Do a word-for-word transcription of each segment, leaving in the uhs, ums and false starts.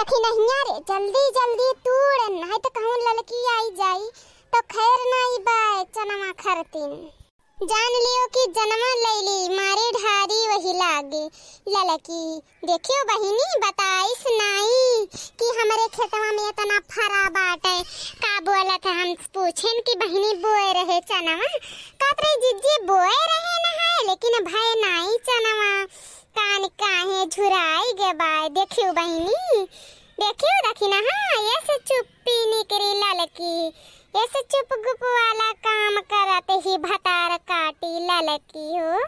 कि नहिया रे, जल्दी जल्दी तूड़, नाहीं त कहूँ ललकी आई जाई, त खैर नाई बाय चनवा खरतिन। जान लियो कि जनवा लैली, मारे ढारी वही लागे ललकी। देखियो बहिनी, बताइस नाई कि हमरे खेतवा में इतना फरा बाटे। का बोलत है, हम पूछेन कि बहिनी बोए रहे चनवा, कहत रही जिज्जी बोए रहे न है, लेकिन भय नाई चनवा। कान काहे झुराई गे बाय। देखियो बहिनी, देखियो दखिनहा, ये से चुप्पी निकरी ललकी, ये से चुप गुप वाला काम करत ही भतार काटी ललकी हो।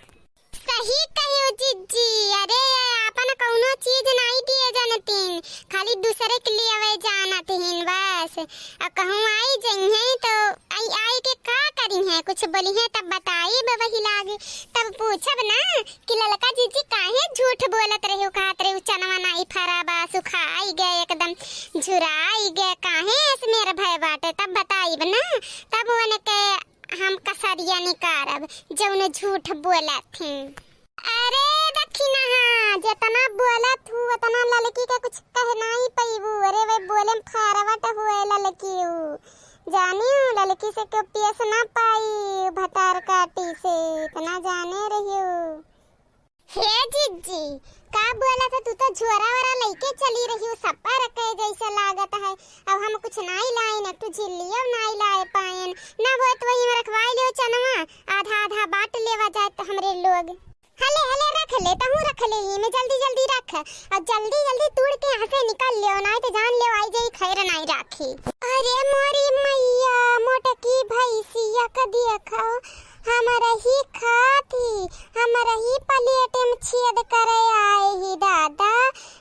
सही कहियो जिज्जी, अरे आपन कौनो चीज नाई दिए जानतीन, खाली दूसरे के लिए वे जानत हिन बस। आ कहूँ आई जइहें तो आई, आई के का करिहें, कुछ बोलिहें तब बताइब वही लागे, तब पूछब ना कि ललका जिज्जी काहे झूठ बोलत रहे हो, कहत रहे हो चनवा नाई फरा बा, सुखाई गए एकदम झुराई गए, काहे ऐसे मेर भय बाटे, तब बताइब ना, तब उनके हम कसरिया निकारब जौन झूठ बोलत हैं। अरे दखिनहा, जेतना बोलत हू ओतना ललकी के कुछ कह नाई पइबू। अरे वे बोले में फारवट हुए ललकी हू। जानियो ललकी से केहू पेश ना पाई, भतार काटी से, इतना जाने रहियो। हे जिज्जी, का बोलत है, तू तो झोरा वोरा लइके चली रही हो, सप्पा रखे जैसे लागत है। अब हम कुछ नाई लाइन, एक ठो झिल्लियो नाई लाए पाएन। ना होत वही में रखवाई लियो चनवा, आधा आधा बांट लेवा जाए तो हमरे लोग। हले हले रख ले, तहूँ रख ले ही में, जल्दी जल्दी रख, और जल्दी जल्दी तूड़ के यहाँ से निकल लियो, नाई तो जान लियो आई जाई खैर नाई राखी। अरे मोरी मैया, मोटकी भैंसिया का देखो, हमरही खात ही, हमरही प्लेट में छेद करे आए ही दादा।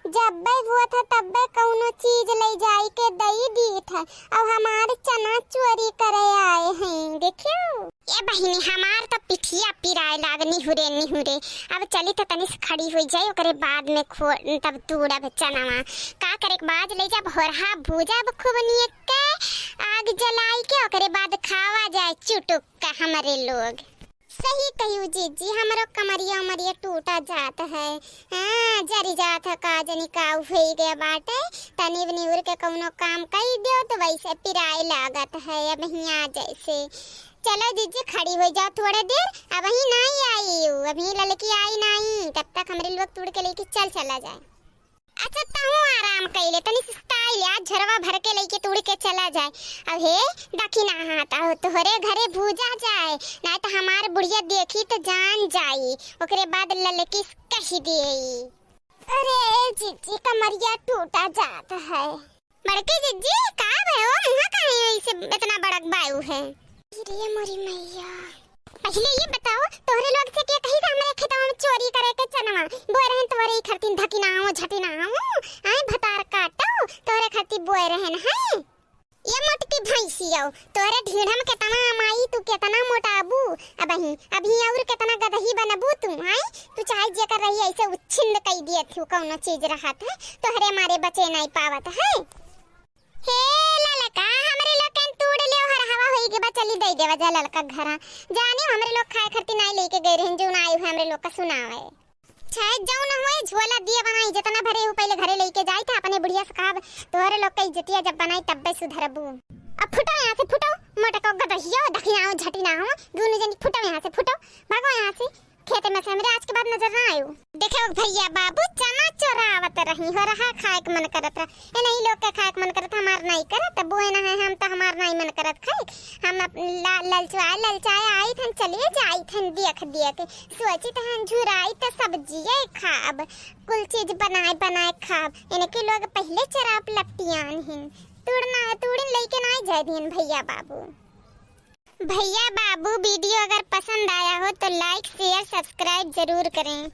जब्बे हुआ था तब्बे कौनो चीज ले जाई के दई दी था, अब हमार चना चोरी करे आए हैं। देखियो ए बहिनी, हमार तो पिठिया पिराए लाग निहुरे निहुरे। अब चली तो तनी से खड़ी हुई जाए, ओकरे बाद में खो तब तूड़ब चनवा। का करे के बाद ले जाब होरहा भूजब खूब नियक के आग जलाई के, ओकरे बाद खावा जाए चुटुक का हमरे लोग। सही कहियो जिज्जी, हमरो कमरिया उमरिया टूटा जात है। हाँ, जरी जात है, का जनी का हुई गया बाटे। तनी निहुर के कौनो काम कई दियो तो वैसे पिराए लागत है अब हियाँ जैसे। चलो जिज्जी, खड़ी हो जाओ थोड़े देर, अबही नाई आई, अबही ललकी आई नाई, तब तक हमरे लोग तूड़ के लेके चल चला जाए। अच्छा, तहूँ आराम कइले, तनी सुस्ताई ले, आज झरवा भर के लइके तूड़ के चला जाए। अब हे दखिना हाथ, अब तोहरे घरे भूजा जाए, नाहीं तो हमार बुढ़िया देखी तो जान जाई, ओकरे बाद ललकी से कही देई। अरे जिज्जी, कमरिया टूटा जात है। बड़की जिज्जी, का भयो? मुँह काहे ऐसे इतना बड़क बायू है? अरे मोरी मैया। पहिले ये बताओ, तोहरे लोग से के कही था हमरे खेतवा में चोरी करे के चनवा? बोए रहन तोहरे ही खरतीन धकिना हो, झटिना हो। आए भतार काटो, तोहरे खरती बोए रहन है। ये मोटकी भैंसियो, तोहरे ढीढ़म केतना अमाई, तू केतना मोटाबू। अबही, अभी और केतना गदही बनबू तू, हैं? तू चाहे जेकर रही ऐसे उच्छिंद कई दिए थू, कौनो चीज रहत है, तोहरे मारे बचे नहीं पावत है। हे ललका, हमरे लोग के तूड़ ले, हर हवा होई के बा, चली दे देवा जा ललका घरा। जानियो हमरे लोग खाए खातिर नाई लेके गए रहन, जो ना आए हुए हमरे लोग का सुनावे। चाहे जौन हुए, झोला दिए बनाई, जितना भरे हो पहले घरे लेके जाई था, अपने बुढ़िया से कहब, तोहरे लोग के इज्जतिया जब बनाई तब्बे सुधरबू। अब फुटो यहाँ से, फुटो, मोटको गदहियो, दखिनाओ, झटिनाओ, दोनों जनी फुटो यहाँ से, फुटो, भागो यहाँ से। खेते में से हमरे आज के बाद नजर ना आयो। देखे भैया बाबू, चना चोरावत रही हो रहा, खाए के मन करत रहा। ए नहीं लोग के खाए के मन करत, हमार नहीं करत, बोए ना है हम तो हमार नहीं मन करत खाए। हम अप-, ला-, ललचाए, ललचाए आई थन, चलिए जाई थन, देख, देख। सोचित हन झुराई त सब्जिए खाब, कुल चीज बनाए, बनाए खाब। इनके लोग पहले चराप लपटियान हिन। तूड़ना, तूड़िन लेके ना जाए दिन भैया बाबू। भैया बाबू, वीडियो अगर पसंद आया हो तो like, share, subscribe जरूर करें।